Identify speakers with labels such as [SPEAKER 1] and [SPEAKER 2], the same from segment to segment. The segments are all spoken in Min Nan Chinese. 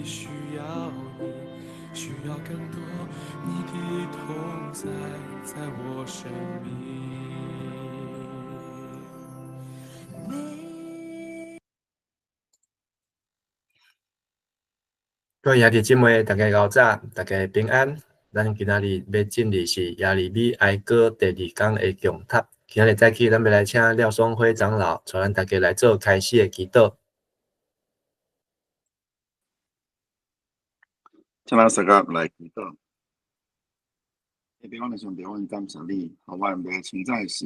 [SPEAKER 1] 需要你，需要更多你的同在，在我生命。
[SPEAKER 2] 各位兄弟姊妹，大家𠢕早，大家平安。咱今仔日欲進入是耶利米哀歌第二講的共讀。今仔日早起，咱欲來請廖松輝長老，帶咱大家來做開始的祈禱。
[SPEAKER 3] 請咱大家來祈禱。天父的上帝，我感謝你，予阮欲清早時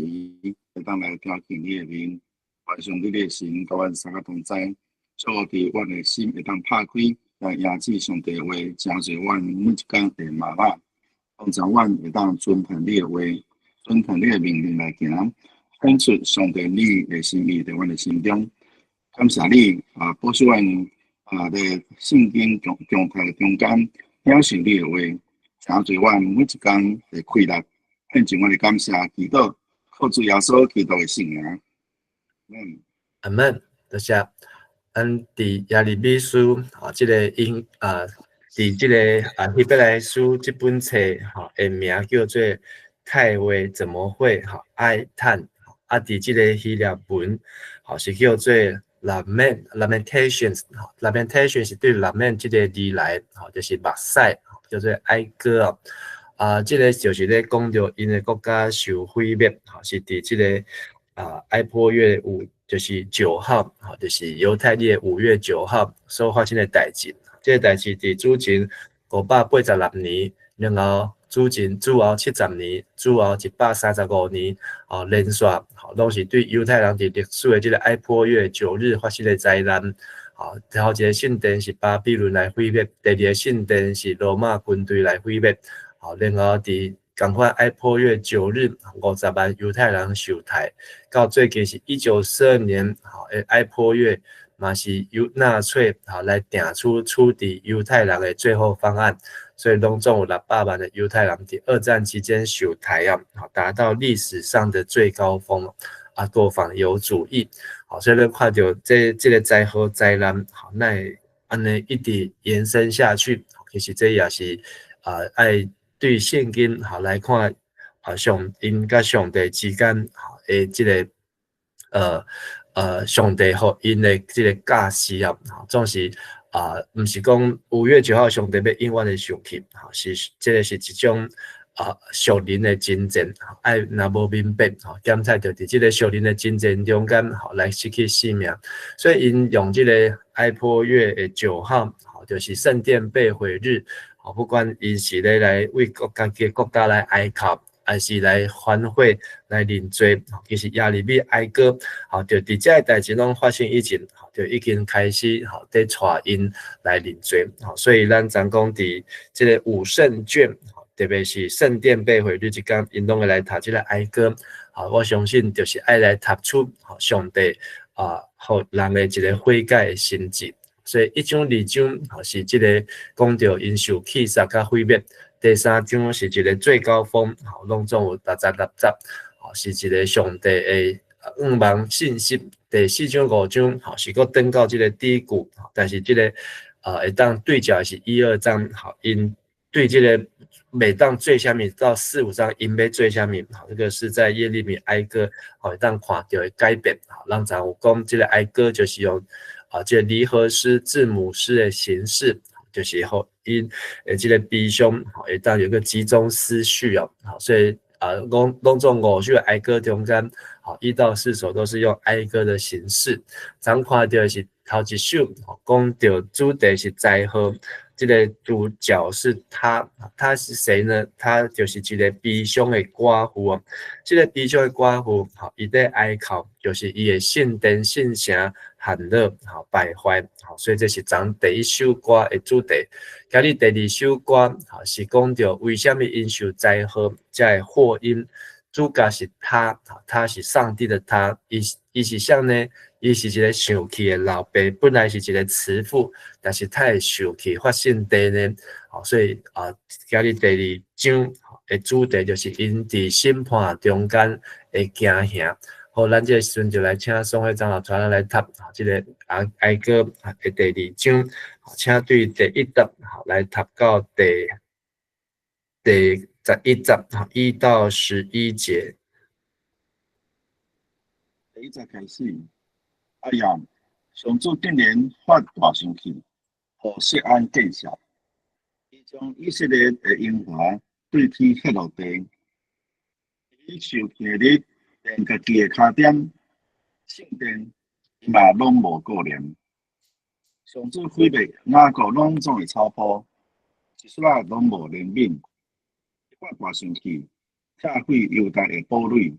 [SPEAKER 3] 會當來聽見你的面，願上帝的神佮阮三個同在，祝福佇阮的心會當拍開，來迎接上帝的話，成做阮每一工的嗎哪，幫助阮會當遵行你的話，遵行你的命令來行，顯出上帝你的心意佇阮的心中。感謝你啊，保守阮啊，佇聖經中中讀的中間，領受你的話，成做阮每一工的快樂，獻上阮的感謝祈禱，靠主耶穌基督的聖名。
[SPEAKER 2] 嗯，阿門，多謝。咱佇耶利米書，吼，這个英啊，佇這个啊希伯來書這本冊，吼，的名叫做太尉怎麼會吼哀嘆？啊，佇這个希臘文，吼是叫做 Lament Lamentations，吼 Lamentation 是對 lament 這个字來，吼，就是目屎，叫做哀歌哦。啊，這个就是咧講著𪜶的國家受毀滅，吼，是佇這个啊哀波月五。就是九號，吼，就是猶太曆5月9號所發生的代誌。這个代誌佇主前586年，然後主前主後70年，主後135年，哦，連續，吼，攏是對猶太人佇歷史的這个哀波月9日發生的災難。吼，頭一个聖殿是巴比倫來毀滅，第二个聖殿是羅馬軍隊來毀滅。吼，然後佇仝款哀波月9日，50萬猶太人受刣。到最近是1942年，吼，哀波月嘛是由納粹吼來定出處置猶太人的最後方案，所以攏總有600萬的猶太人佇二戰期間受刣啊，達到歷史上的最高峰。啊，國防猶主義，好，所以咱看著這這个災禍災難，吼，哪會按呢一直延伸下去？其實這也是啊，愛。對聖經吼來看，啊上𪜶佮上帝之間吼的這个上帝予𪜶的這个教示啊，總是啊，毋是講5月9號上帝欲永遠的受氣，吼是這个是一種啊屬靈的征戰，愛若無明白，吼檢採著佇這个屬靈的征戰中間吼來失去性命，所以𪜶用這个哀波月的九號，吼就是聖殿被毀日。不管𪜶是咧來為國家己國家來哀哭，還是來反悔來認罪，其實耶利米哀歌，吼，就佇這个代誌攏發生以前，就已經開始吼，佇帶𪜶來認罪，吼，所以咱昨講佇這个五聖卷，特別是聖殿被毀日這工，𪜶攏會來讀這个哀歌，吼，我相信就是愛來讀出上帝啊，予人的一个悔改的心志。所以一章、二章吼是這个講著𪜶受棄殺佮毀滅；第三章是一个最高峰，吼，攏總有66節，吼是一个上帝的願望信息。第四章、五章吼是閣轉到這个低谷，但是這个會當對照是一二章，吼，𪜶對這个每當做啥物到四五章，𪜶欲做啥物，吼，這个是在耶利米哀歌，吼會當看著的改變，吼，咱昨有講這个哀歌就是用。啊，這个離合詩、字母詩的形式，就是予𪜶的這个悲傷，會當有個集中思緒哦。好，所以啊，攏攏總五首哀歌中間，好一到四首都是用哀歌的形式。昨看著的是頭一首，講著主題是災禍，這个主角是他，他是誰呢？他就是一个悲傷的寡婦哦。這个悲傷的寡婦，吼，伊咧哀哭，就是伊的聖殿聖城陷落，吼敗壞，吼，所以這是昨第一首歌的主題。今日第二首歌，吼是講著為啥物𪜶受災禍，才會禍音。主角是他，他是上帝的他，伊伊是啥呢？伊是一个受氣的老爸，本來是一个慈父，但是他會受氣發性地呢？吼，所以啊，今日第二章的主題就是𪜶佇審判中間的驚嚇。好，咱這個時陣就來請宋會長老帶咱來讀這個哀歌的第二章，請對第一節來讀到第11節，1到11節。
[SPEAKER 3] 第一節開始，哎呀，上主竟然發大生氣，予錫安見笑，伊將以色列的榮華對天歇落地，伊受氣的日，連家己的跤點、聖殿，伊嘛攏無顧念。上主毀滅雅各攏總的草埔，一屑仔攏無憐憫。伊發大生氣，拆毀猶大的堡壘，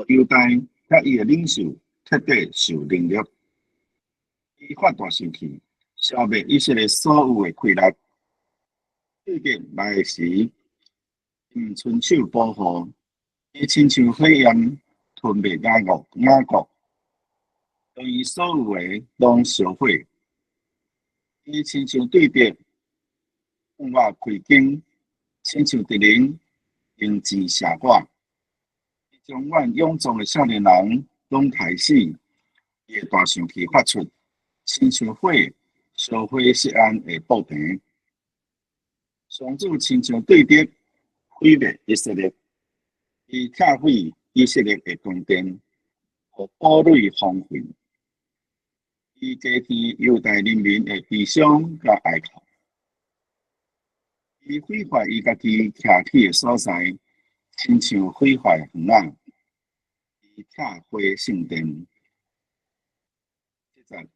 [SPEAKER 3] 予猶大佮伊的領袖徹底受凌辱。伊發大生氣，消滅以色列所有的氣力。對敵來的時，毋伸手保護，伊親像火焰吞滅雅各，雅各，將伊所有的攏燒毀。伊親像對敵向我開弓，親像敵人用箭射我。伊將阮勇壯的少年人攏刣死，伊的大生氣發出，親像火燒毀錫安的布棚。上主親像對敵毀滅以色列，伊拆毀以色列的宮殿，予堡壘荒廢。伊加添猶大人民的悲傷佮哀哭。伊毀壞伊家己徛起的所在，親像毀壞園仔。伊拆毀聖殿。七節，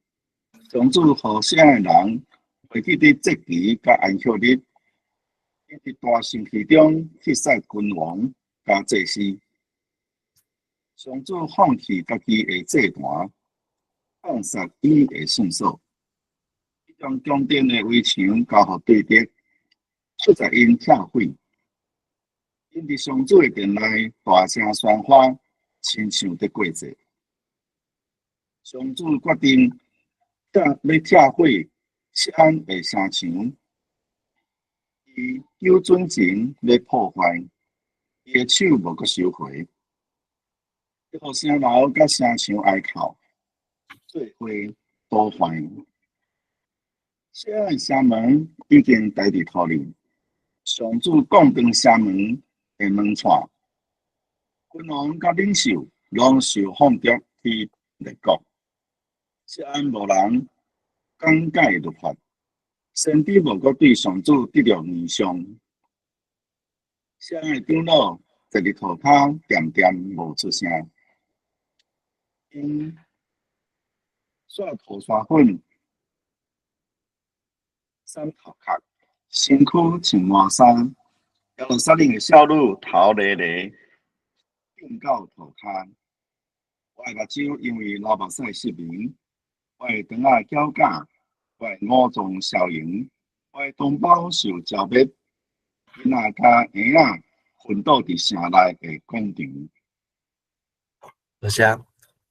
[SPEAKER 3] 上主予錫安的人袂記得節期佮安息日，伊佇大生氣中去殺君王佮祭司。上主放棄家己的祭壇，放殺伊的聖所。伊將宮殿的圍牆交予對敵，出在𪜶拆毀。𪜶佇上主的殿內大聲喧譁，親像佇過節。上主決定欲拆毀錫安的城牆，伊有準繩欲破壞，伊的手無閣收回。伊予城樓佮城牆哀哭，做伙倒壞。錫安的城門已經待佇塗裡，上主降斷城門的門掣，君王佮領袖攏受放逐去列國。錫安無人講解律法，先知無閣對上主得著異象。錫安的長老坐佇塗跤，恬恬無出聲。𪜶撒塗沙粉，搧頭殼，身軀穿麻衫。耶路撒冷的少女頭犁犁，頸到塗跤。我的目睭因為流目屎失明，我的腸仔絞絞，我的五臟消融，我的同胞受剿滅，囡仔佮嬰仔昏倒佇城內的廣場。
[SPEAKER 2] 多謝。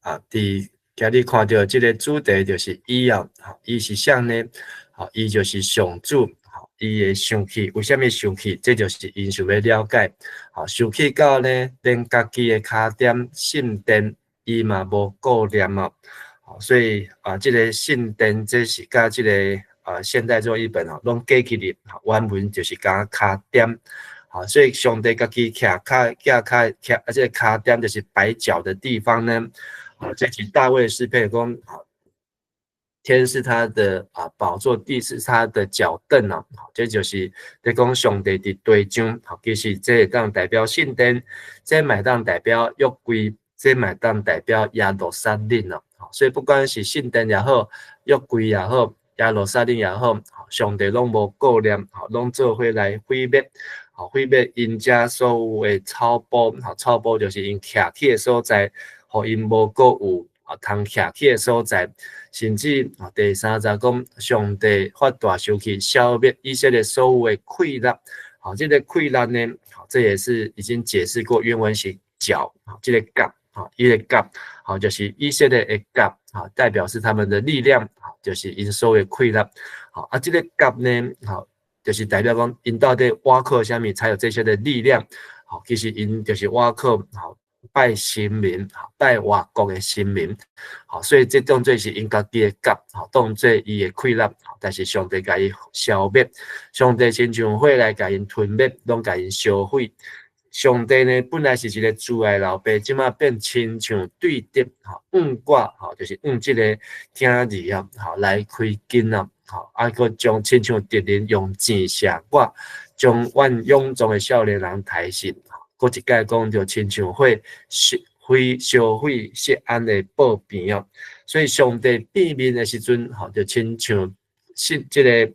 [SPEAKER 2] 啊，佇今日看著這个主題就是伊啊，伊是啥呢？吼，伊就是上主，吼，伊會生氣，為啥物生氣？這就是𪜶想欲了解。吼，生氣到呢，連家己的跤點聖殿，伊嘛無顧念啊。所以啊，這个聖殿這是佮這个現代中譯本吼，攏改起哩，原文就是講跤點。好，所以上帝家己徛跤徛跤徛啊，這个跤點就是擺腳的地方呢。好，這是大衛詩篇講，天是他的寶座，地是他的腳凳啊。這就是咧講上帝佇地上，好，其實這會當代表聖殿，這嘛會當代表約櫃，這嘛會當代表耶路撒冷啊。所以不管是聖殿也好，約櫃也好，耶路撒冷也好，上帝攏無顧念，攏做伙來毀滅，毀滅𪜶遮所有的草埔，草埔就是𪜶徛起的所在，予𪜶無閣有通徛起的所在，甚至第三節講上帝發大生氣，消滅以色列所有的氣力，好，這个氣力呢，好，這也是已經解釋過，原文是角，這个角，好，伊个角，好，就是以色列的角，好，代表是他們的力量，好，就是𪜶所有的氣力，好，啊，這个角呢，好，就是代表講𪜶到底倚靠啥物才有這些的力量，好，其實𪜶就是倚靠，好。拜神明，拜外國的神明，吼，所以這當做是𪜶家己的角，吼，當做伊的氣力，但是上帝共伊消滅，上帝親像火來共𪜶吞滅，攏共𪜶燒毀。上帝呢，本來是一個慈愛老爸，這馬變親像對敵，吼，向我，吼，就是向這個囝兒啊，吼，來開弓啊，吼，啊，閣將親像敵人用箭射我，將阮勇壯的少年人刣死。閣一擺講著親像火燒毀燒毀錫安的布棚哦，所以上帝變面的時陣，吼，就親像是這個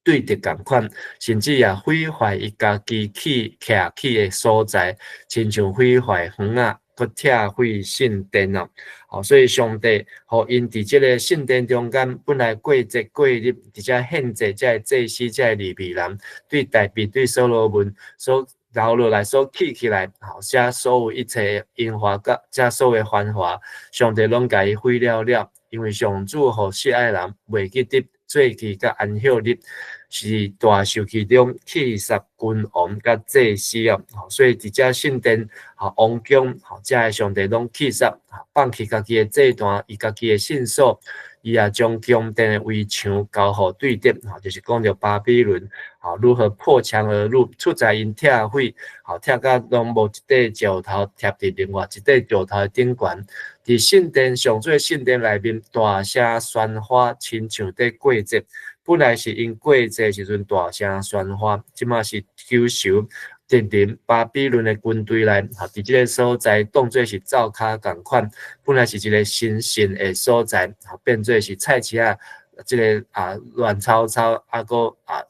[SPEAKER 2] 對敵仝款，甚至也毀壞伊家己起徛起的所在，親像毀壞園仔，閣拆毀聖殿哦。吼，所以上帝予𪜶佇這個聖殿中間，本來過節過日，佇遮獻祭，這个祭司，這个利未人，對大衛對所羅門所留落來所起起來，吼，遮所有一切榮華佮遮所有繁華，上帝攏共伊毀了了，因為上主予錫安人袂記得節期佮安息日，是大受氣中棄殺君王佮祭司哦，所以佇遮聖殿，吼，王宮，吼，遮个上帝攏棄殺，放棄家己的祭壇，伊家己的聖所，伊也將宮殿的圍牆交予對敵，吼，就是講著巴比倫，吼，如何破牆而入，出在𪜶拆毀，吼，拆甲攏無一塊石頭貼佇另外一塊石頭的頂懸。佇聖殿上主的聖殿內面，大聲喧譁，親像佇過節。本來是𪜶過節時陣大聲喧譁，這馬是求仇敵人巴比倫的軍隊來，吼，佇這个所在當做是灶跤仝款，本來是一個神聖的所在，吼，變做是菜市仔，這个啊亂糟糟，啊閣啊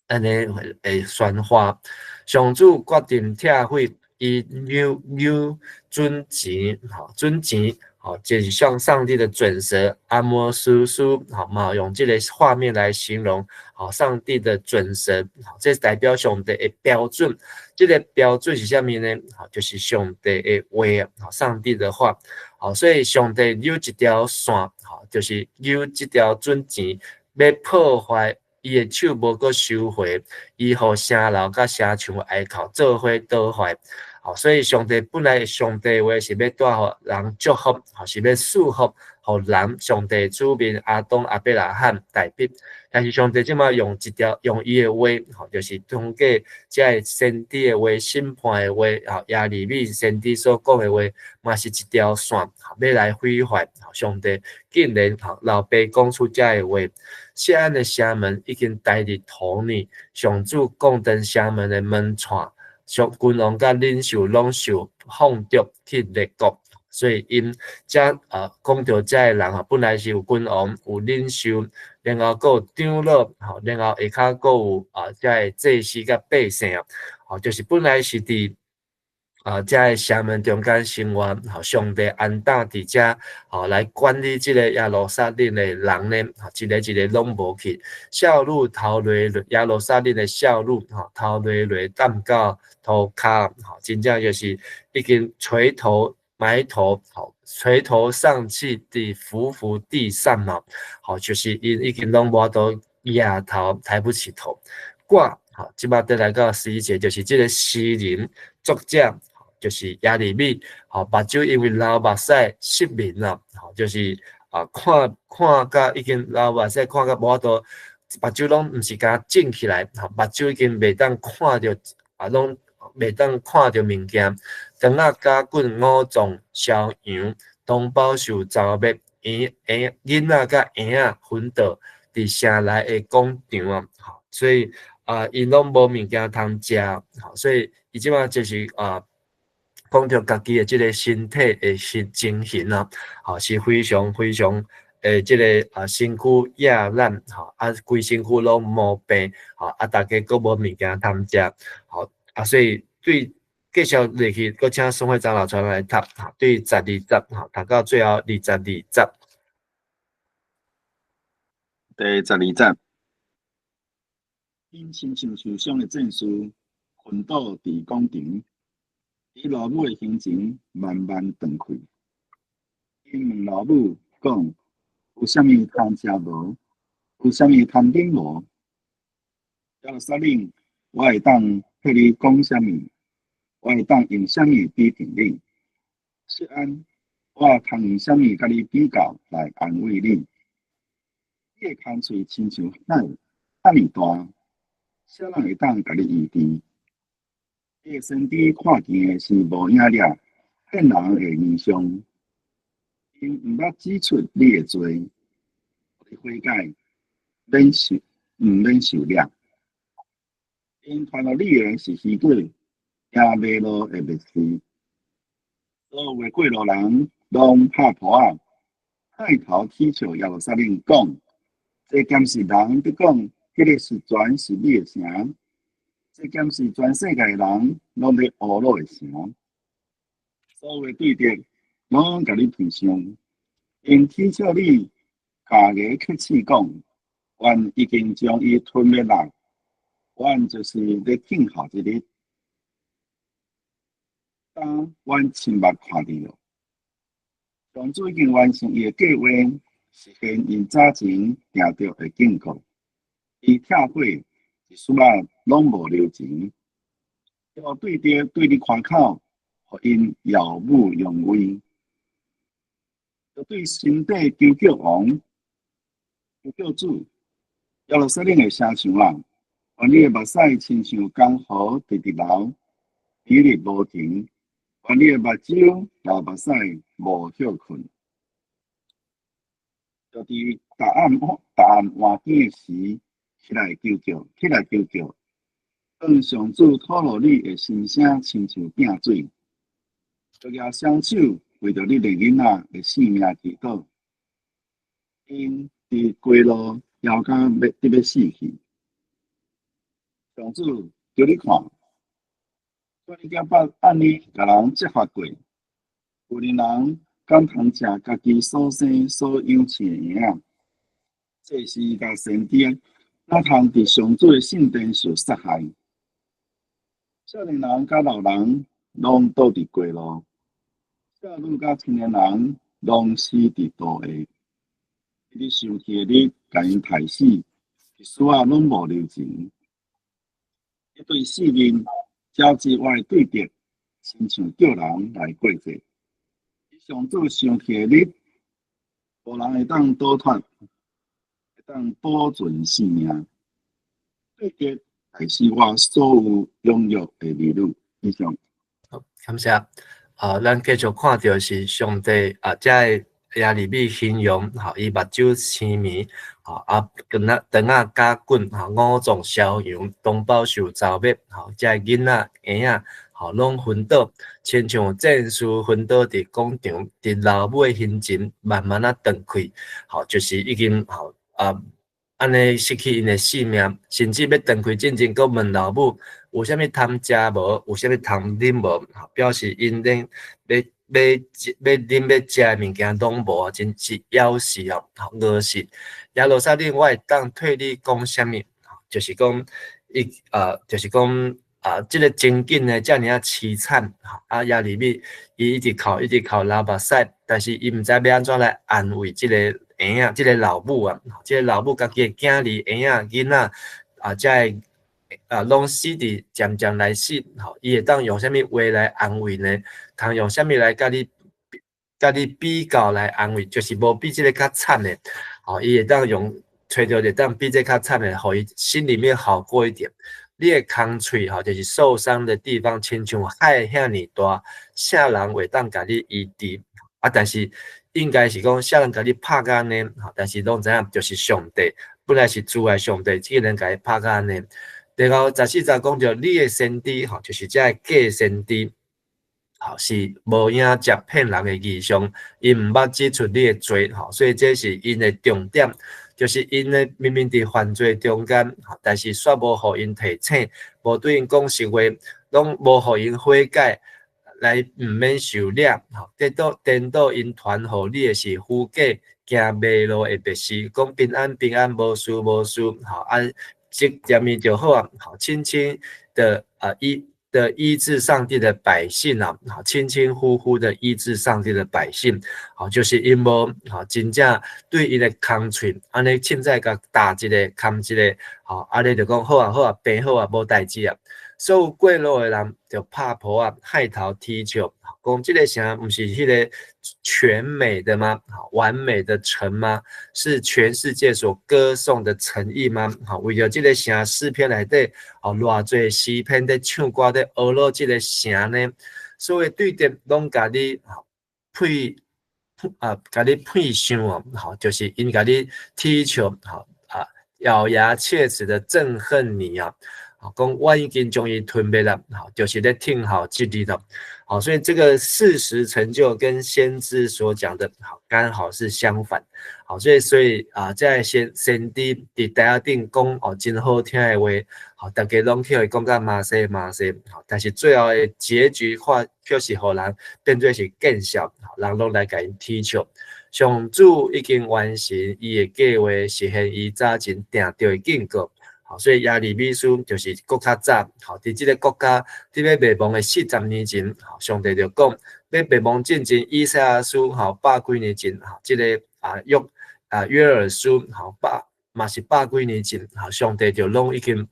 [SPEAKER 2] 按呢會喧譁。上主決定拆毀，伊扭扭準錢，吼，準錢。吼，就是像上帝的準繩，阿摩司書，吼嘛用這個畫面來形容，吼，上帝的準繩，這代表上帝的標準。這個標準是啥物呢？吼，就是上帝的話，吼，上帝的話。吼，所以上帝扭一條線，吼，就是扭這條準繩，欲破壞伊的手無閣收回，伊予城樓佮城牆哀哭做伙倒壞。吼，所以上帝本來上帝話是欲帶予人祝福，吼，是欲賜福予人。上帝子民亞當、亞伯拉罕、大衛，但是上帝這馬用一條用伊的話，吼，就是通過這个先知的話、審判的話，吼，耶利米先知所講的話，嘛是一條線，欲來毀壞。上帝竟然吼老爸講出這个話，錫安的城門已經待佇土裡，上主降斷城門的門掣。上君王佮領袖攏受放逐去列國，所以𪜶遮講著遮个人吼，本來是有君王、有領袖，然後閣有長老，吼，然後下跤閣有啊遮个祭司佮百姓，吼，就是本來是佇啊遮个城門中間生活，吼，上帝安搭佇遮，吼，來管理這个耶路撒冷的人呢，吼，一个一个攏無去，少女頭癟癟，耶路撒冷的少女，吼，頭癟癟澹到塗跤，吼，真正就是已經垂頭埋頭，吼，垂頭喪氣地伏伏地上嘛，吼，就是𪜶已經攏無法度額頭抬不起頭。我，吼，這馬轉來到11節，就是這個詩人作者，就是耶利米，吼，目睭因為流目屎失明啦，吼，就是啊，看看甲已經流目屎，看甲無法度，目睭攏毋是共腫起來，吼，目睭已經袂當看著，啊，攏袂當看著物件。腸仔絞緊五臟消揚，同胞受糟滅，嬰嬰囡仔佮嬰仔昏倒佇城內的廣場啊，吼，所以啊，𪜶攏無物件通食，吼，所以伊這馬就是啊，講著家己的這个身體的情形啊，吼，是非常非常的這个啊身軀掖爛，吼，啊規身軀攏毛病，吼，啊大家閣無物件通食，吼，啊所以對繼續落去，閣請宋會長老傳來讀，吼，對12節，吼，讀到最後22節。
[SPEAKER 3] 第12節，𪜶親像受傷的戰士，昏倒佇廣場，佇老母的胸前慢慢斷開。𪜶問老母講：有啥物通食無？有啥物通飲無？耶路撒冷，我會當替你講啥物？我會當用啥物比擬你？錫安，我通用啥物佮你比較來安慰你？你的空喙親像海，遐爾大，啥人會當共你醫治？你的先知看見的是無影掠騙人的異象，𪜶毋捌指出你的罪，予你悔改，免受毋免受掠。𪜶傳予你的是虛假，驚迷路的默示。所有的過路人攏拍噗仔，抬頭恥笑耶路撒冷，講：這敢是人佇講，彼个實全是你的城？這敢是全世界的人攏咧呵咾的城？所有的對敵攏共你瞠傷，𪜶恥笑你，咬牙切齒講：阮已經將伊吞滅啦！阮就是咧慶賀這日，當阮親目看著，上主已經完成伊的計劃，實現𪜶早前定著的警告。伊拆毀一絲仔攏無留情，予對敵對你誇口，予𪜶耀武揚威。就對心底求叫王，求叫主，耶路撒冷的城牆啊！願你的目屎親像江河直直流，年日無停。願你的目睭流目屎無歇睏。就佇逐暗逐暗換更的時，起來求叫，起來求叫。當上主吐露你的心聲，親像拚水，就舉雙手為著你的囡仔的性命祈禱。𪜶佇街路枵甲欲得欲死去。上主，求你看，看你敢捌按呢共人責罰過？有恁人敢通食家己所生所養飼的嬰仔？祭司佮先知，哪通佇上主的聖殿受殺害？少年人佮老人攏倒佇街路，少女佮青年人攏死佇道下。你生氣的日，共𪜶刣死，一絲仔攏無留情。伊對四面召集我的對敵，親像叫人來過節。上主生氣的日，無人會當逃脫，會當保存性命。對敵刣死我所有養育的兒女。以上。
[SPEAKER 2] 好，感謝。啊，咱繼續看著是上帝啊，這个耶利米形容，吼，伊目睭青盲，吼，啊，腸仔腸仔絞滾，吼，五臟消揚，同胞受糟滅，吼，這个囡仔嬰仔，吼，攏昏倒，親像戰士昏倒佇廣場，佇老母的胸前慢慢仔斷氣，吼，就是已經吼啊，按呢失去𪜶的性命，甚至欲斷氣進前，閣問老母有啥物通食無？有啥物通啉無？吼，表示𪜶咧欲欲欲啉欲食的物件攏無，真是枵死哦，餓死。耶路撒冷，我會當替你講啥物？就是講伊啊，就是講啊，這个情景呢，遮爾仔淒慘。啊，耶利米伊一直哭，一直哭流目屎，但是伊毋知欲按怎來安慰這个嬰仔，這个老母啊，這个老母家己的囝兒、嬰仔、囡仔啊，遮个啊，攏死佇漸漸來死，吼，伊會當用啥物話來安慰呢？通用啥物來佮你比較來安慰？就是無比這个較慘的，吼，伊會當用揣著會當比這較慘的，予伊心裡面好過一點。你的空喙吼，就是受傷的地方，親像海遐爾大，啥人會當共你醫治？啊，但是應該是講啥人共你拍甲按呢？吼，但是攏知影，就是上帝，本來是慈愛上帝，竟然共伊拍甲按呢。然後14節講著你的先知吼，就是這個假先知，吼，是無影接騙人的異象，𪜶毋捌指出你的罪，吼，所以這是𪜶的重點，就是𪜶呢明明佇犯罪中間，但是煞無予𪜶提醒，無對𪜶講實話，攏無予𪜶悔改，來毋免受掠，吼，顛倒顛倒𪜶傳予你的是虛假，驚迷路的默示，講平安平安，無事無事，吼啊。這點物就好啊，好輕輕的啊醫治上帝的百姓啊，好輕輕呼呼的醫治上帝的百姓，好就是𪜶無好真正對𪜶的空喙，按呢凊彩共搭一个崁一个，好按呢就講好啊好啊，病好啊，無代誌啊。所有過路的人就拍噗仔，害頭啼笑，講這个城毋是彼个全美的嗎？完美的城嗎？是全世界所歌頌的城邑嗎？好，為著這个城詩篇內底，哦，偌濟詩篇咧唱歌咧呵咾這个城呢？所以對敵攏共你呸啊，共你呸想哦，好，就是𪜶共你啼笑，好啊，咬牙切齒的憎恨你啊！好，講我已經將伊吞滅了，好，就是咧聽候這日的，好，所以這個事實成就跟先知所講的，好，剛好是相反，好，所以啊，這先知佇台仔頂講哦，真好聽的話，好，逐家攏去予伊講甲麻西麻西，好，但是最後的結局話，卻是予人變做是見笑，人攏來共𪜶啼笑。上主已經完成伊的計劃，實現伊早前定著的警告。好，所以耶利米書就是閣較早，好，佇這个國家佇欲滅亡的40年前，上帝就講，欲滅亡進前，以賽亞書吼百幾年前，吼，這个啊約啊約珥書吼百嘛是百幾年前，吼，上帝就攏已經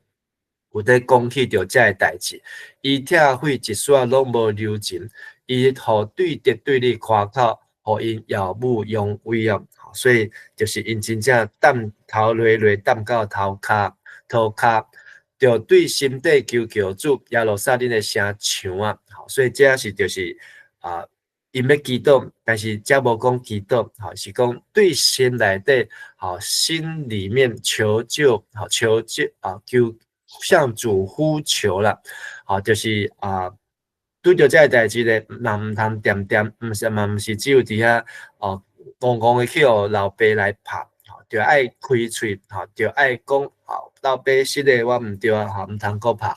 [SPEAKER 2] 有咧講起著這个代誌，伊拆毀一屑攏無留情，伊予對敵對你誇口，予𪜶耀武揚威哦，所以就是𪜶真正踮頭螺螺踮到頭跤塗跤，就對心底求救主耶路撒冷的城牆啊，所以這是就是啊，𪜶欲祈禱，但是這無講祈禱，吼，是講對心內底，吼，心裡面求救，吼，求救啊，求向主呼求啦，吼，就是啊，拄著這个代誌咧，嘛毋通恬恬，毋是嘛毋是只有佇遐哦，戇戇的去予老爸來拍，吼，著愛開喙，吼，著愛講，吼，老爸實的我毋對啊，吼，毋通閣拍。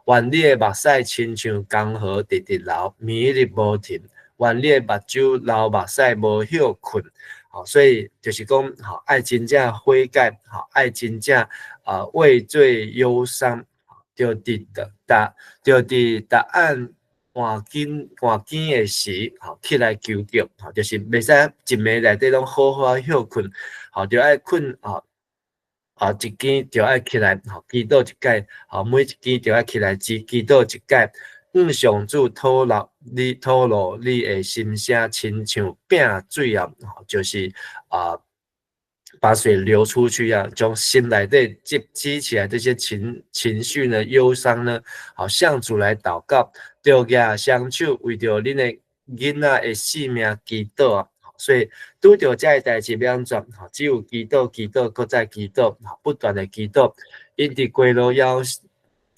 [SPEAKER 2] 願你的目屎親像江河直直流，暝日無停。願你的目睭流目屎無歇睏，吼，所以就是講，吼，愛真正悔改，吼，愛真正啊為罪憂傷，著佇逐著佇逐暗換更換更的時，吼，起來求救，吼，就是袂使一暝內底攏好好歇睏，吼，著愛睏，吼，啊，一更就愛起來，吼，祈禱一擺，吼，每一更就愛起來只祈禱一擺，向上主吐露你吐露你的心聲，親像拚水啊，就是啊，把水流出去啊，將心內底積積起來這些情緒呢、憂傷呢，好向主來禱告，著舉雙手為著恁的囡仔的性命祈禱啊。所以拄著這个代誌欲按怎？只有祈禱、祈禱、閣再祈禱，不斷的祈禱。𪜶佇街路枵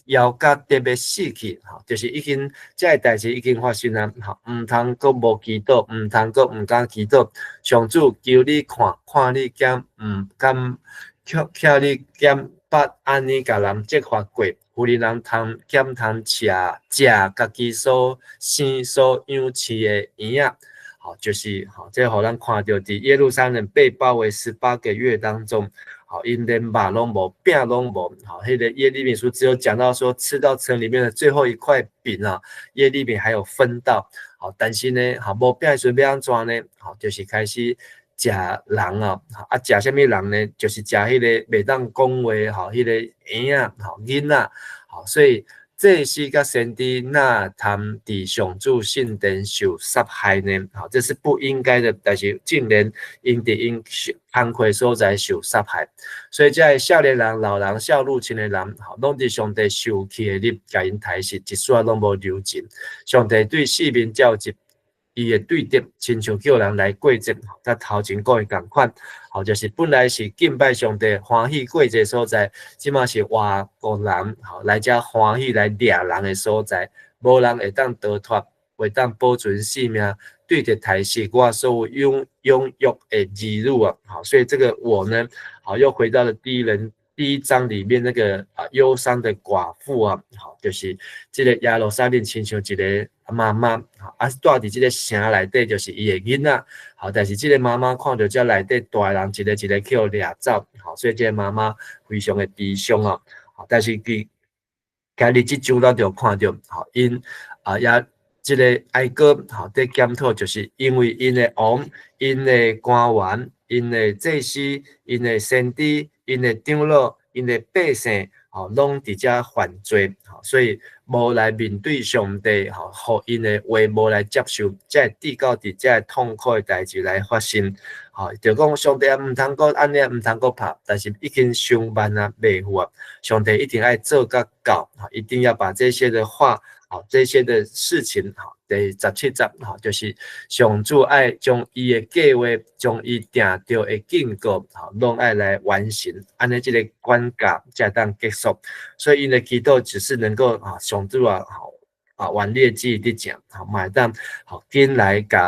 [SPEAKER 2] 枵甲特欲死去，吼，就是已經這个代誌已經發生啊，吼，毋通閣無祈禱，毋通閣毋敢祈禱。上主求你看，看你敢毋敢，請你敢捌按呢共人責罰過，婦人人通敢通食食家己所生所養飼的嬰仔，吼，就是吼，這予咱看著佇耶路撒冷被包圍18個月當中。好，𪜶連肉攏無，餅攏無，好，彼个耶利米書只有講到說，吃到城裡面的最後一塊餅啊，耶利米還有分到，好，但是呢，好，無餅的時陣欲按怎呢？好，就是開始食人啊，啊，食啥物人呢？就是食彼个袂當講話，吼，彼个嬰仔，吼，囡仔，好，所以祭司佮先知哪通佇上主聖殿受殺害呢？好，這是不應該的，但是竟然𪜶佇𪜶工課所在受殺害，所以這个少年人、老人、少女青的人，吼，攏佇上帝受氣的日，共𪜶刣死，一屑攏無留情。上帝對四面召集伊的對敵，親像叫人來過節，佮頭前講的仝款，吼，就是本來是敬拜上帝、歡喜過節所在，這馬是外國人吼來遮歡喜來掠人的所在，無人會當逃脫，會當保存性命，對敵刣死我所有養育的兒女啊，好，所以這個我呢，好，又回到了第一人第一章裡面那個啊憂傷的寡婦啊，好，就是這个耶路撒冷親像一个媽媽，啊，住佇這个城內底就是伊的囡仔，好，但是這个媽媽看著這內底大人一个一个去予掠走，好，所以這个媽媽非常的悲傷啊，好，但是佢今日這章咱就看著，好，𪜶啊也這个哀歌，好，佇檢討，就是因為𪜶的王、𪜶的官員、𪜶的祭司、𪜶的先知、𪜶的長老、𪜶的百姓。吼，攏佇遮犯罪，吼，所以無來面對上帝，吼，予𪜶的話無來接受，才會致到佇遮痛苦的代誌來發生，吼，就講上帝啊，毋通閣按呢，毋通閣拍，但是已經傷慢啊，袂赴啊，上帝一定愛做甲到，一定要把這些的話，吼，這些的事情，吼，第十七節，吼，就是上主愛將伊的計劃，將伊定著的警告，吼，攏愛來完成，按呢這个管教才會當結束。所以𪜶的祈禱只是能夠啊，上主啊，吼啊，願你的旨意得成，吼，嘛會當吼緊來共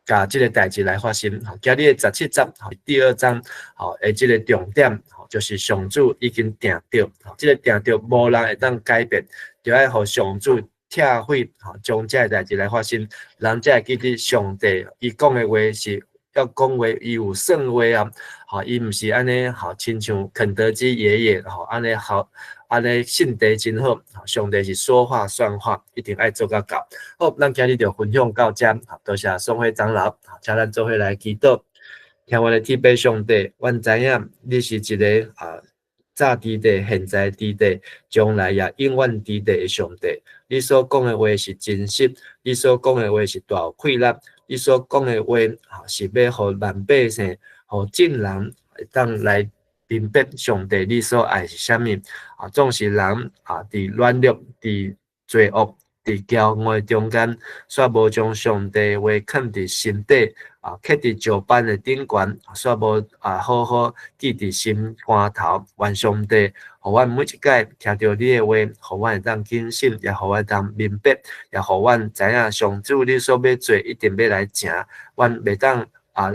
[SPEAKER 2] 共這个代誌來發生。吼，今日的十七節，吼，第二章，吼的這个重點，吼，就是上主已經定著，吼，這个定著無人會當改變，就愛予上主拆毀，吼，將這个代誌來發生，人才會記得上帝伊講的話是要講話，伊有算話啊，吼，伊毋是按呢，吼，親像肯德基爺爺，吼，按呢好，按呢性地真好，上帝是說話算話，一定愛做甲到。好，咱今日就分享到遮，多謝宋輝長老，請咱做伙來祈禱。聽阮的天父上帝，阮知影你是一个啊，早佇地、現在佇地、將來也永遠佇地的上帝。你所講的話是真實，你所講的話是大有氣力，你所講的話是欲予萬百姓、予眾人會當來明白上帝你所愛是啥物。啊，總是人啊，佇軟弱、佇罪惡、佇驕傲的中間，煞無將上帝話囥佇心底，啊，刻佇石板的頂懸，煞無啊好好記佇心肝頭。願上帝，予阮每一擺聽著你的話，予阮會當謹慎，也予阮當明白，也予阮知影上主你所欲做，一定欲來成。阮袂當啊，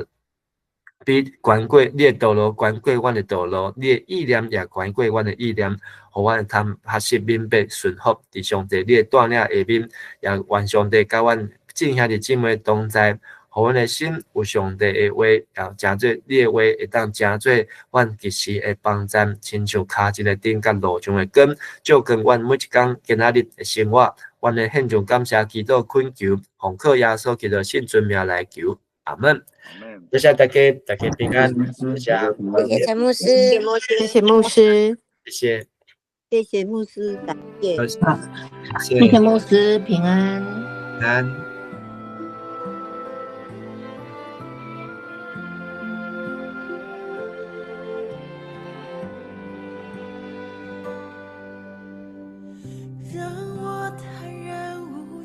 [SPEAKER 2] 比懸過你的道路，懸過阮的道路，你的意念也懸過阮的意念，予阮通學習明白順服佇上帝你的帶領下面，也願上帝佮阮眾兄弟姊妹同在，予阮的心有上帝的話，也成做你的話會當成做阮及時的幫贊，親像跤前的燈佮路上的光，照光阮每一工今仔日的生活。阮的獻上感謝祈禱懇求，奉靠耶穌基督聖尊名來求，阿門。謝謝大家，大家平安。謝謝，
[SPEAKER 4] 謝謝牧師，
[SPEAKER 5] 謝謝牧師，
[SPEAKER 2] 謝謝，
[SPEAKER 6] 謝謝牧師，感謝，
[SPEAKER 2] 謝謝
[SPEAKER 5] 牧師，平安，
[SPEAKER 2] 平安。